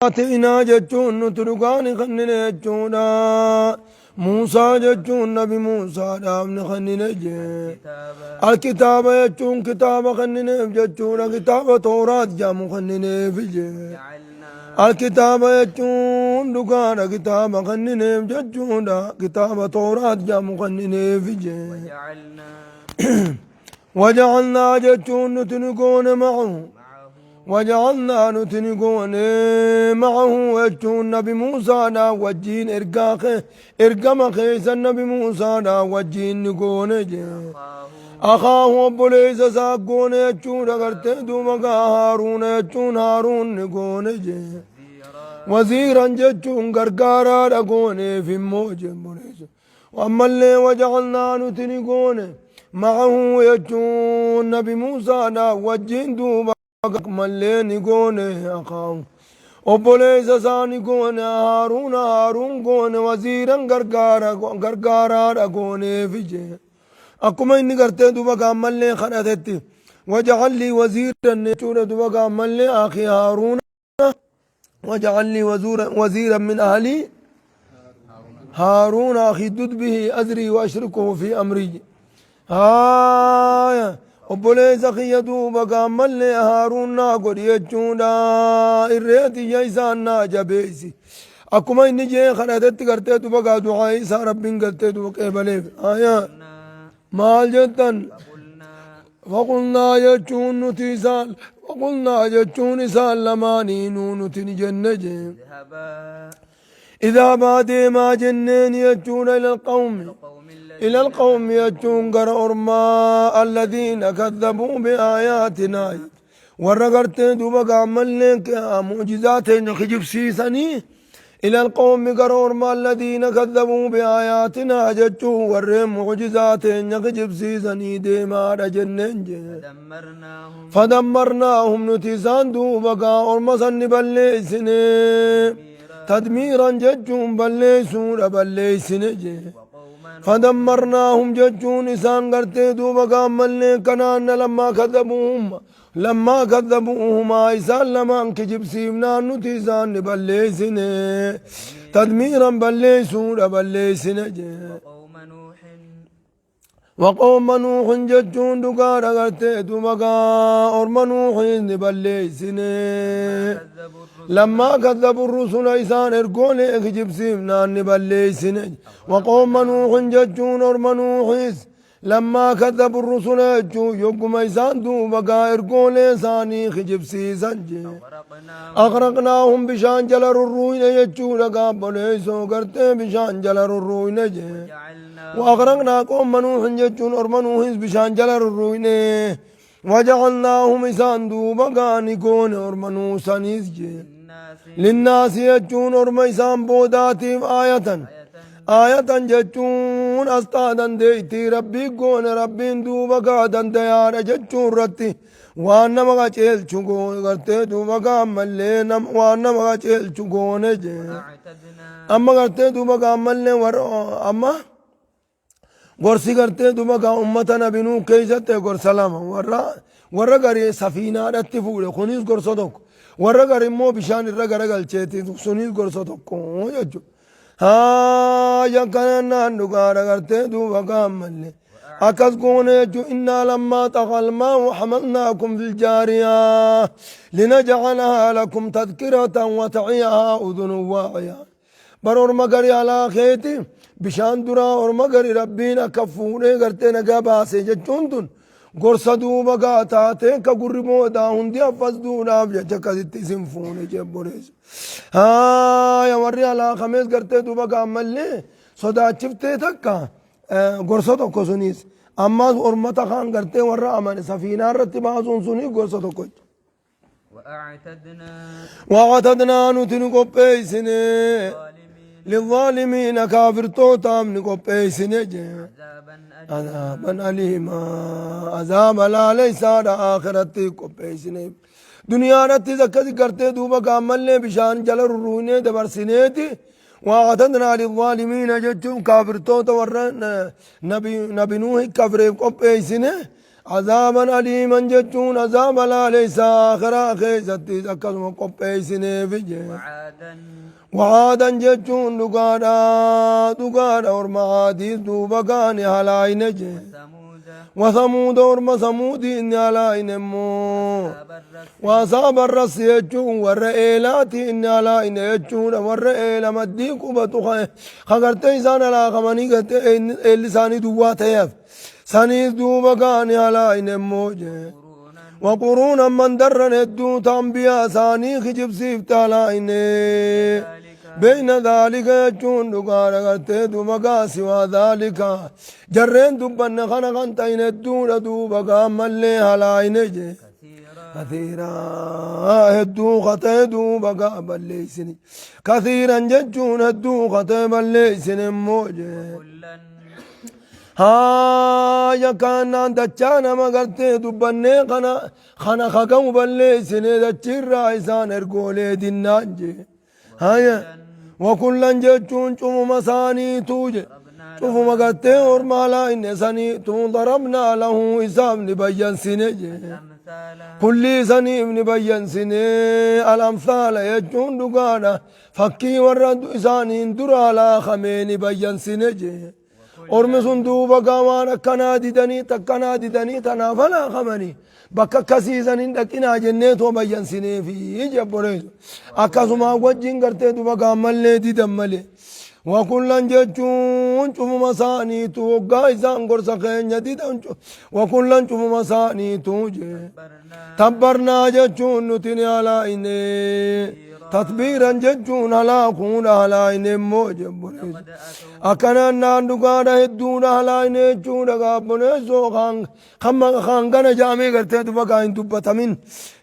Ateynaa jechuun nuti dhugaa ni kennine jechuudha. Muusaa jechuun nabi Muusaadhaaf ni kennine jee. Alkitaaba jechuun kitaaba kennineef jechuudha. Kitaaba Tooraat jedhamu kennineef jee. Alkitaaba jechuun dhugaadha. Kitaaba kennineef jechuudha. Kitaaba Tooraat jedhamu kennineef jee. Waja'alnaa jechuun nuti ni goone ma'ahu. Waja'alnaa nuti ni goone ma'ahu jechuun nabi Muusaadhaa wajjiin ergaa kee ergama keessa nabi Muusaadhaa wajjiin ni goone jee. Akaahu obboleessa isaa goone jechuudha gartee duuba gaa Haaruuna jechuun Haaruun ni goone jee. Waziiran jechuun gargaaraadha gooneef immoo jee obboleessa. Ammallee waja'alnaa nuti ni goone ma'ahu jechuun nabi Muusaadhaa wajjiin duuba mallee ni goone akaahu obboleessa isaa ni goone Haaruuna Haaruun goone waziiran gargaara gargaaraadha gooneefi jee akkuma inni gartee duuba gaammallee kadhatetti waja'allii waziiran jechuudha duuba gaammallee akii Haaruuna واجعل لي وزيرا من أهلي هارون أخي دد به أزري وأشركه في أمري آية obboleessa kiyya duuba gaammallee haaruun naa godhi jechuudha irree tiyya isaan naa jabeessi akkuma inni jee kadhatetti gartee duba gaa du'aa isaa rabbiin gartee duba qeebaleef aayaa maal jettan Faqulnaa jechuun nuti isaan faqulnaa jechuun isaan lamaaniinuu nuti ni jenne jee. Idhaabaa deemaa jenneen jechuudha ila alqawmi ila alqawmi jechuun gara ormaa alladhiina kazzabuu biaayaatinaa warra gartee duuba gaammallee mu'jizaa teenya kijibsiisanii ila alqawmi gara orma alladhiina kazzabuu biaayaatinaa jechuun warreen mu'jizaa teenya kijibsiisanii deemaadha jenneen jee. Fadammarnaahum nuti isaan duuba gaa orma san ni balleessine tadmiiran jechuun balleessuudha balleessine jee. Fadammarnaahum jechuun isaan gartee duuba gaammallee kanaanna lammaa kadhabuuhum lammaa kadhabuuhumaa isaan lamaan kijibsiifnaan nuti isaan ni balleessine tadmiiran balleessuudha balleessine jee. Waqooma Nuuhin jechuun dhugaadha gartee duuba gaa orma Nuuhiis ni balleessine. Lammaa kadhabu rusula isaan ergoolee kijibsiifnaan ni balleessine. Waqooma Nuuhin jechuun orma Nuuhiis lammaa kadhabu rusula jechuun yogguma isaan duuba gaa ergoolee isaanii kijibsiisan jee. Agraqnaahum bishaan jala rurruuyne jechuudha gaabboleessoo gartee bishaan jala rurruuyne jee. وأغرقنا قوم نوح جتون أرم نوح بشان جل الروينة وجعلناهم إسان دوبا غاني كون أرم نوح سنيس جي للناس يجون أرم إسان بوداتي آية آية جتون أستاذا ديتي ربي كون ربي دوبا غادا ديار جتون رتي waan nama qaceelchu gartee duuba gaammallee waan nama qaceelchu goone jee amma gartee duuba gaammallee warra amma gorsi gartee duuba gaa ummata nabi nuu keessatti gorsa lama warra warra garii safiinaadhatti fuudhe kunis gorsa tokko warra garii immoo bishaan irra garagalcheeti sunis gorsa tokko jechuudha. Haaya kanannaan dhugaadha gartee duuba gaammallee akkas goone jechuun innaa lammaa xaqal maa'u hamalnaakum fil jaariyaa linajcalahaa lakum tadkiratan wa taciyahaa udunun waaciyaa bar orma gari alaa keeti bishaan duraa orma gari rabbiin akka fuudhee gartee nagaa baase jechuun tun Gorsa duuba gaa taatee ka gurri boodaa hundi affasduudhaaf jecha akkasitti isin fuune jee obboleessa. Haaya warri alaa kamees gartee duuba gaa ammallee sodaachiftee takka gorsa tokko sunis ammaas ormata kaan gartee warra amane safiinaa irratti baasuun sunis gorsa tokko jechuudha. Wa'atadnaa nuti ni qopheessine lilzaalimiina kaafirtootaaf ni qopheessine jee azaaban aliimaa azaaba laaleysaadha aakiratti qopheessine duniyaadhattis akkasi gartee duuba gaammallee bishaan jala rurruunee dabarsineeti wa'atadnaa lilzaalimiina jechuun kaafirtoota warra nabi nuuhi kafreef qopheessine. Azaaban aliiman jechuun azaaba laaleysaa aakhiraa keeysattis akkasuma qopheeysineefi jee. وعادا Wa'aadan jechuun dhugaadha dhugaadha orma aadiis duuba gaani halaayne jee. وثمود Wasamuuda orma samuudii inni halaayne immoo. أصحاب الرس Waasaa barras jechuun warra eelaati inni halaayne jechuudha warra eela maddii qubatu kagartee isaan halaakamanii gartee eelli isaanii duwwaa ta'eef saniis duuba gaani halaayne immoo jee. قرونا وقرونا من درن hedduu ambiyaa isaanii kijibsiifte halaayne. ذلك بين ذلك jechuun dhugaadha gartee duuba gaa siwaa ذلك jarreen dubbanne kana kan ta'in hedduudha duuba gaa ammallee halaayne jee. كثيرا كثيرا hedduu katee duuba gaa balleeysini كثيرا jechuun hedduu katee balleeysine immoo jee. كلا Haaya kaanaan dachaa nama gartee dubbannee kana kana kagamu balleeysine dachiirraa isaan ergoolee dinnaan jee. Haya wakullan jechuun cufuma isaaniituu je ضربنا cufuma gartee orma halaayne saniituu darabnaa lahu isaaf ni bayyansine jee. أمثالا Kulli saniif ni bayyansine al-amsaala jechuun dhugaadha fakkii warra isaaniin dura halaakamee ni bayyansine jee. Ormi sun duuba gaa waan akkanaa didanii takkanaa didanii tanaaf halaakamanii bakka akkasiisan hin dhaqinaa jennee too bayyansineefi jebboleessu. Akkasuma wajjin gartee duuba gaammallee didan malee. Wakullan jechuun cufuma isaaniitu waggaa isaan gorsa keenya didan wakullan cufuma isaaniitu jee. برنا Tabbarnaa jechuun nuti ni halaayne. Tatbiiran jechuun halaakuudha halaayne immoo jebboleessu. لقد أتوا Akkanaan naan dhugaadha hedduudha halaayne jechuudha gaabboleessoo kan gana jaamee gartee duba gaa hin dubbatamin.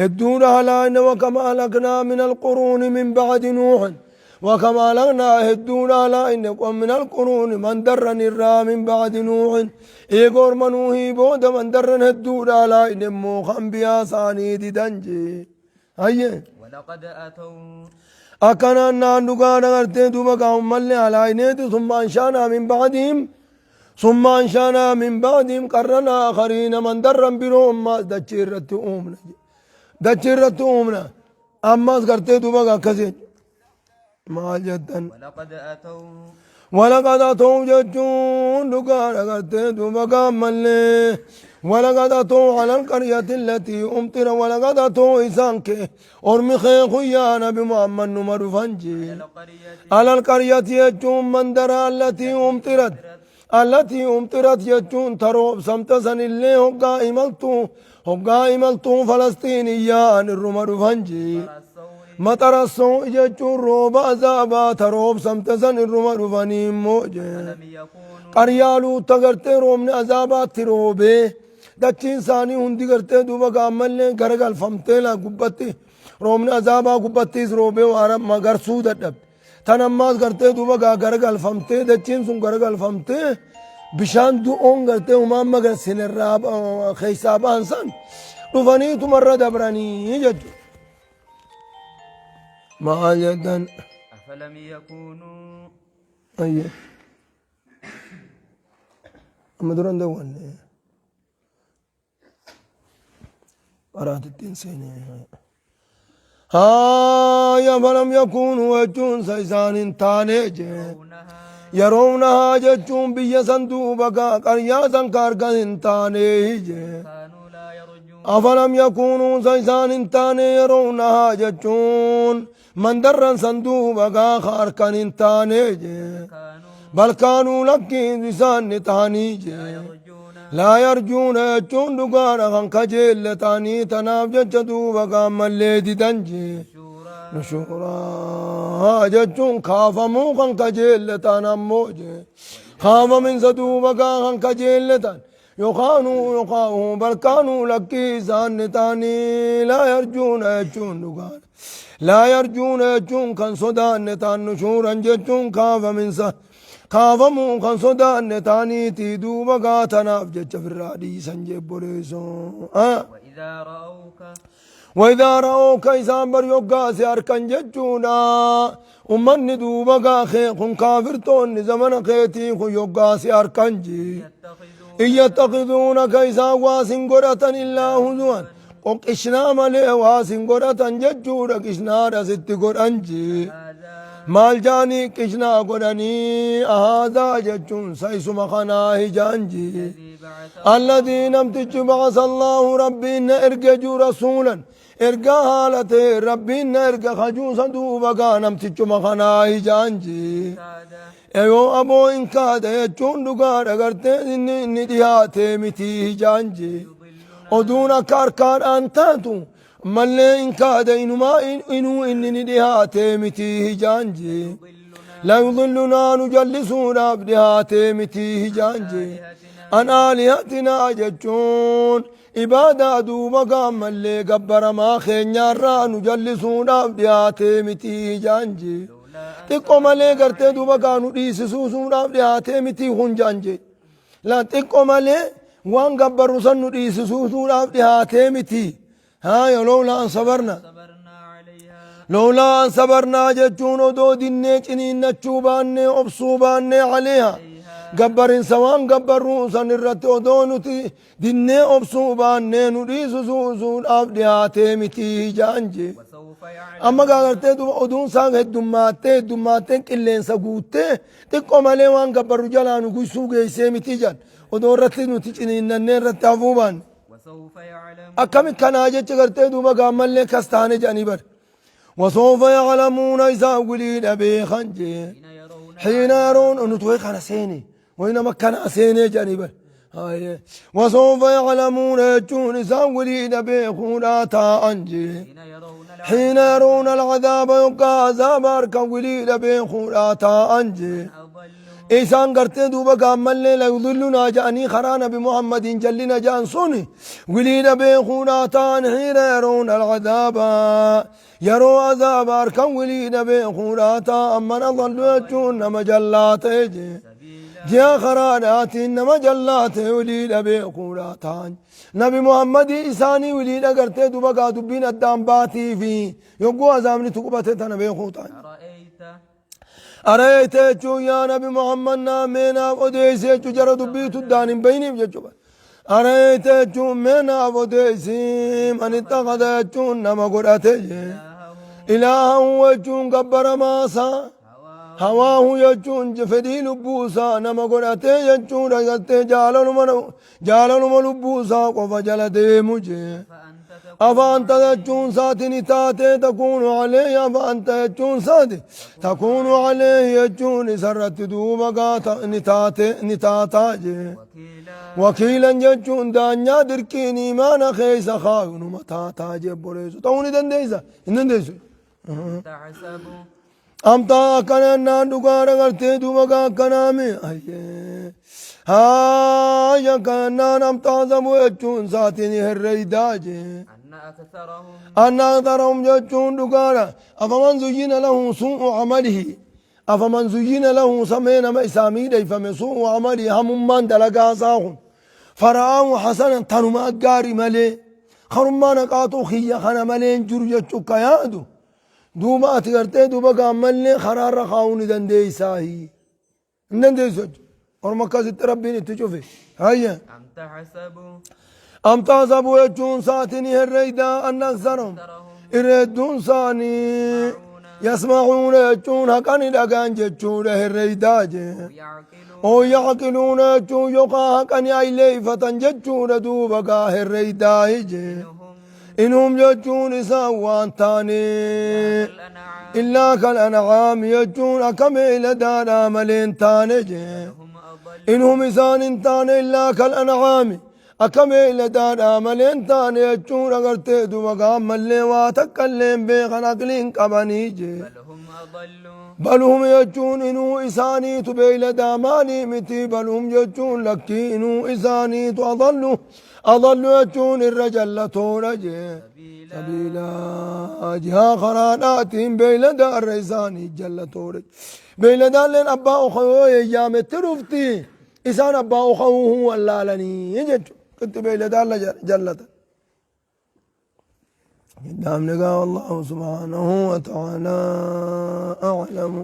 Hedduudha halaayne wakama halaknaa min alquruuni min bacdi nuuxin. وكما أهلكنا هدونا لا إن من القرون من درن الرا من بعد نوح إيغور منوهي بود من درن هدونا لا إن مو خنبيا ساني دي دنجي هيا ولقد أتوا أكنا نان دغانا غرتي دوبا قام ملي على عينيتي ثم أنشأنا من بعدهم ثم أنشأنا من بعدهم قرنا آخرين من درن بروم ما دچيرت أمنا دچيرت أمنا أما غرتي دوبا كزي ما جدا ولقد أتوا ولقد أتوا جتون دغانا غرتي دوبا قام ملي ولقد أتوا على القرية التي أمطر ولقد أتوا إسانك أرمي خيانا بمحمد نمر فنجي على القرية على القرية يجون من درى التي أمطرت التي أمطرت يجون تروب سمتسن اللي هقا إملتو هقا إملتو فلسطينية الرمر فنجي الثور مطر السوء يجون روب عذابا تروب سمتسن الرمر فني موجه لم يكونوا qaryaa luutta gartee roobni azaabaatti roobee dachiin isaanii hundi gartee duuba gaammallee garagalfamtee laa gubbatti roobni azaabaa gubbattiis roobee waan magarsuu dadhabde. Tan ammaas gartee duuba gaa garagalfamtee dachiin sun garagalfamtee bishaan du'oon gartee humaan magarsinerraa keessaa ba'an san dhufaniitumarra dabranii jechuudha. Maal jettan? أفلم يكونوا Ayyee. Amma duran daawwanne. Qaraatittiin seenee. Haaya falam yakuunuu jechuun sa isaan hin taane jee. يرونها Yeroonaa jechuun biyya san duuba gaa qaryaa san ka argan hin taane jee. كانوا لا يرجون Afalam yakuunuu sa isaan hin taane yeroonaa jechuun mandarran san duuba gaa ka argan hin taane jee. كانوا Bal kaanuu lakkiin isaan ni ta'anii jee. يرجون لا يرجون jechuun dhugaadha kan kajeelle ta'anii tanaaf jecha duuba gaammallee didan jee. نشورا Nushuuraa jechuun kaafamuu kan kajeelle ta'an ammoo jee. Kaafaminsa duuba gaa kan kajeelle ta'an yookaanuu yookaa'uu bal kaanuu lakkii isaan ni ta'anii laa yarjuuna jechuun dhugaadha. Laa yarjuuna jechuun kan sodaanne ta'an nushuuran jechuun kaafaminsa. Kaafamuu kan sodaanne ta'aniitii duuba gaa tanaaf jecha firraa dhiisan jebboleessoo. وإذا رأوك وإذا رأوك إسان بر يقاس أركان جتشونا أمني دوبا خي كن كافر تون زمن خيتي كن يقاس أركان جي يتخذون In yattakiduunaka isaan waa sin godhatan illaa huzuwan qoqishnaa malee waa sin godhatan jechuudha qishnaadha sitti godhan jee maal jaanii qishnaa godhanii ahaazaa jechuun saisuma kanaa hijaan jee alladii namtichi ba'asa allaahu rabbiin na erge juu rasuulan ergaa haala ta'e rabbiin na erga kajuusa duuba gaa namtichuma kanaa hijaan jee Eyoo aboo in kaada jechuun dhugaadha gartee inni inni dhiyaatee mitii hijaan jee oduun akka harkaadhaan taatu mallee in kaada inumaa inuu inni ni dhiyaatee mitii hijaan jee la yudillunaa nu jallisuudhaaf dhiyaatee mitii hijaan jee an aalihatinaa jechuun ibaadaa duuba gaammallee gabbaramaa keenyaarraa nu jallisuudhaaf dhiyaatee mitii hijaan jee xiqqo malee gartee duuba gaa nu dhiisisuusuudhaaf dhiyaatee mitii kun jaan jee la xiqqo malee waan gabbarru san nu dhiisisuusuudhaaf dhiyaatee mitii haaya lowlaa an sabarna lowlaa an sabarnaa jechuun odoo dinnee ciniinnachuu baannee obsuu baannee caleeha gabbarinsa waan gabbarruu san irratti odoo nuti dinnee obsuu baannee nu dhiisisuusuudhaaf dhiyaatee mitii jaan jee Amma gaa gartee duuba oduun isaa heddummaattee heddummaattee qilleensa guuttee xiqqoo malee waan gabbarru jalaa nu guysuu geessee miti jedhan odoo irratti nuti ciniinnannee irratti hafuu baanne. Akkami kanaa jecha gartee duuba gaammallee kas taane jedhanii bar. Wasoofa ya'lamuuna isaan wiliidha beekan jee. Xiina yeroon nuti wayi kana seene Way nama akkanaa seenee jedhanii bar. Haayee. Wasoofa ya'lamuuna jechuun isaan waliidha beekuudhaa taa'an jee. Xiina yaroona alcadaaba yoggaa azaaba harkan wiliidha beekuudhaa taa'an jee. Isaan gartee duuba gaammallee la yudillunaa ja'anii karaa nabi Muhammadiin jallina ja'an sun wiliidha beekuudhaa taa'an xiina yaroona alcadaaba yeroo azaaba harkan wiliidha beekuudhaa taa'an man adallu jechuun nama jallaa ta'e jee. Ji'a karaadhaatiin nama jallaa ta'e wiliidha beekuudhaa ta'an. Nabi Muhammadii isaanii wiliidha gartee duba gaa dubbiin addaan baatii fi yogguu azaabni tuqubate tana beekuu ta'an. Ara'ayta jechuun yaa Nabi Muhammad naa mee naaf odeessi jechuu jara dubbii tuddaan hin bayiniif jechuudha. Ara'ayta jechuun mee naaf odeessi man ittakhadha jechuun nama godhate jee. Ilaahan jechuun gabbaramaa isaa. Hawaahu jechuun fedhii lubbuu isaa nama godhatee jechuudha gartee jaalaluma jaalaluma lubbuu isaa qofa jala deemu jee. Afaanta jechuun isaati ni taatee takuunu alayhi afaanta jechuun isaati takuunu alayhi jechuun isarratti duuba gaata ni taate ni taataa jee. Wakiilan jechuun daanyaa dirqiin imaana keessa kaayu numa taataa jee boreessu ta'uu ni dandeessa hin dandeessu. تحسبوا Amtaa akkana jennaan dhugaadha gartee duuba gaa akkanaami. Ayyee. Haaya akkana jennaan amtaa sabu jechuun isaatiin herreeydaa jee. أن أكثرهم Anna aktarahum jechuun dhugaadha. Afaman zuyyina lahu suu'u amalihi. Afaman zuyyina lahu samee nama isaa miidhayfame suu'u amalihi hamummaan dalagaa isaa kun. Fara'aahu hasanan tanuma gaarii malee. Karummaa naqaatuu kiyya kana malee hin jiru jechuu ka yaadu. Duuba ati gartee duuba gaammallee karaarra kaa'uu ni dandeessaahi. Hin dandeessu jechuudha. Orma akkasitti rabbiin itti cufe. Hayya. Am tahasabu. Am tahasabu jechuun sa'atii ni herreeydaa anna aksarahum. Irra hedduun isaanii yasma'uuna jechuun haqa ni dhagaan jechuudha herreeydaa jee. Oo ya'qiluuna jechuun yookaan haqa ni ayleeyfatan jechuudha duuba gaa herreeydaa jee. Inhum jechuun isaan waan taane illaa kal an'aami jechuun akka beeyladaadhaa malee hin taane jee. Inhum isaan hin taane illaa kal an'aami akka beeyladaadhaa malee hin taane jechuun agartee duba gaammallee waa takka illee hin beekan aqlii hin qabanii jee. Balhum jechuun inuu isaaniitu beeyladaa maalii miti balhum jechuun lakkii inuu isaaniitu adallu Adallu jechuun irra jallatoodha jee. Sabiila jihaa karaadhaatiin beeylada irra isaanii jallatoodha. Beeyladaalleen abbaa okayoo yeyyaametti dhufti. Isaan abbaa okayuu wallaalanii jechuudha. Itti beeyladaan jallatan. Qiddaamni gaa wallahu subhaanahu wa ta'ala a'lamu.